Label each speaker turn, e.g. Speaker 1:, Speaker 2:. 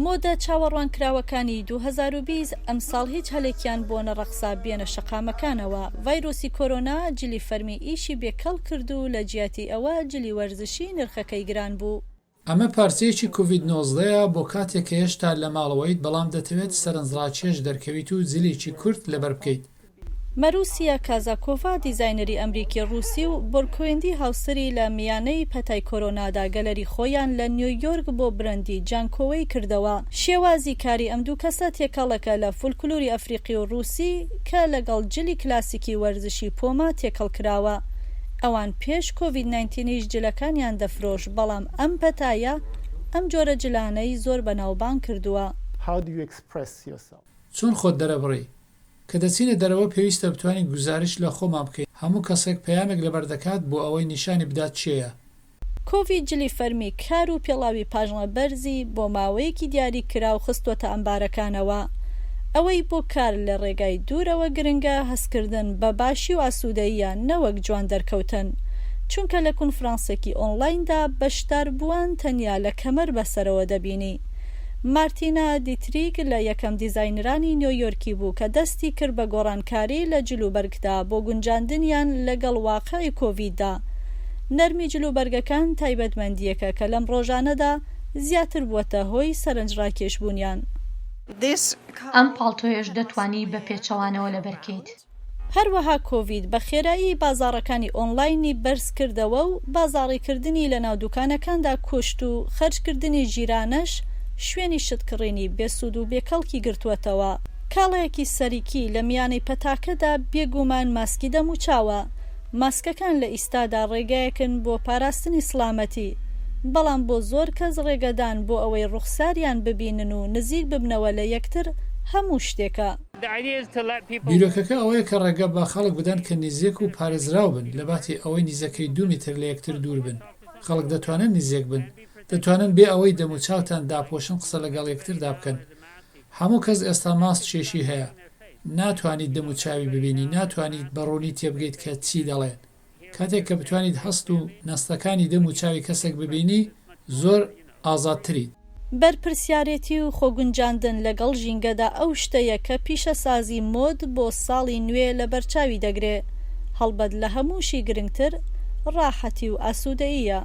Speaker 1: مۆدە چاوەڕوانکراوەکانی 2020 ئەمساڵ هیچ هەلێکیان بۆ نەڕەخسا بێنە شەقامەکانەوە، ڤایرۆسی کۆرۆنا جلی فەرمی ئیشی بێ کەڵک کرد و لە جیاتی ئەوە جلی وەرزشی نرخەکەی گران بوو.
Speaker 2: ئەمە پارچەیەکی کۆڤید 19 ە بۆ کاتێک کە هێشتا لە ماڵەوەیت بەڵام دەتەوێت سەرنجڕاکێش دەرکەویت و جلێکی کورت لەبەر بکەیت.
Speaker 1: مەروسیا کازاکۆڤا دیزاینەری ئەمریکی ڕووسی و بۆرکۆیندی هاوسەری لە میانەی پەتای کۆرۆنادا گەلەری خۆیان لە نیۆیۆرک بۆ برەندی جانکۆوەی کردەوە. شێوازی کاری ئەم دوو کەسە تێکەڵێکە لە فولکلوری ئەفریقی و ڕووسی کە لەگەڵ جلی کلاسیکی وەرزشی پۆما تێکەڵ کراوە. ئەوان پێش کۆڤید ناینتینیش جلەکانیان دەفرۆشت بەڵام ئەم پەتایە ئەم جۆرە جلانەی زۆر بەناوبانگ کردووە.
Speaker 3: How do you express yourself?
Speaker 2: چۆن خۆت دەرەبڕی؟ کە دەچینە دەرەوە پێویستە بتوانین گوزارشت لە خۆمان بکەین، هەموو کەسێک پەیامێک لەبەر دەکات بۆ ئەوەی نیشانی بدات کێیە.
Speaker 1: کۆڤید جلی فەرمی کار و پێڵاوی پاژنە بەرزی بۆ ماوەیەکی دیاری کراو خستووەتە ئەمبارەکانەوە. ئەوەی بۆ کار لە ڕێگای دوورەوە گرنگە هەستکردن بە باشی و ئاسوودەییە نەوەک جوان دەرکەوتن. چونکە لە کونفرانسێکی ئۆنلایندا بەشداربووان تەنیا لە کەمەر بەسەرەوە دەبینی. مارتینا دیتریک لە یەکەم دیزاینەرانی نیۆیۆرکی بوو کە دەستی کرد بە گۆڕانکاری لە جلوبەرگدا بۆ گونجاندنیان لەگەڵ واقعی کۆڤیددا. نەرمی جلوبەرگەکان تایبەتمەندییەکە کە لەم ڕۆژانەدا زیاتر بووەتە هۆی سەرنجڕاکێشبوونیان.
Speaker 4: ئەم پاڵتۆیەش دەتوانی بە پێچەوانەوە لەبەرکەیت.
Speaker 1: هەروەها کۆڤید بە خێرایی بازاڕەکانی ئۆنلاینی بەرزکردەوە و بازاڕیکردنی لەناو دوکانەکاندا کوشت و خەرجکردنی ژیرانەش شوێنی شتکڕینی بێسوود و بێکەڵکی گرتووەتەوە. کاڵایەکی سەرکی لە میانەی پەتاکەدا بێگومان ماسکی دەموچاوە. ماسکەکان لە ئیستادا ڕێگایەکن بۆ پاراستنی سڵامەتی، بەڵام بۆ زۆر کەس ڕێگەدان بۆ ئەوەی ڕوخساریان ببینن و نزیک ببنەوە لە یەکتر هەموو شتێکە.
Speaker 2: بیرۆکەکە ئەوەیە کە ڕێگە بە خەڵک بدەن کە نیزیک و پارێزراو بن لەباتی ئەوەی نیزەکەی دوو میتر لە یەکتر دوور بن. خەڵک دەتوانن نیزیک بن. دەتوانن بێ ئەوەی دەموچاوتان داپۆشن قسە لەگەڵ یەکتردا بکەن. هەموو کەس ئێستا ماسکێکی هەیە. ناتوانیت دەموچاوی ببینی، ناتوانیت بە ڕوونی تێبگەیت کە چی دەڵێت. کاتێک کە بتوانیت هەست و نەستەکانی دەم و چاوی کەسێک ببینی، زۆر ئازادتریت.
Speaker 1: بەرپرسیارێتی و خۆگونجاندن لەگەڵ ژینگەدا ئەو شتەیە کە پیشەسازی مۆد بۆ ساڵی نوێ لەبەرچاوی دەگرێ، هەڵبەت لە هەمووشی گرنگتر ڕاحەتی و ئاسوودەییە.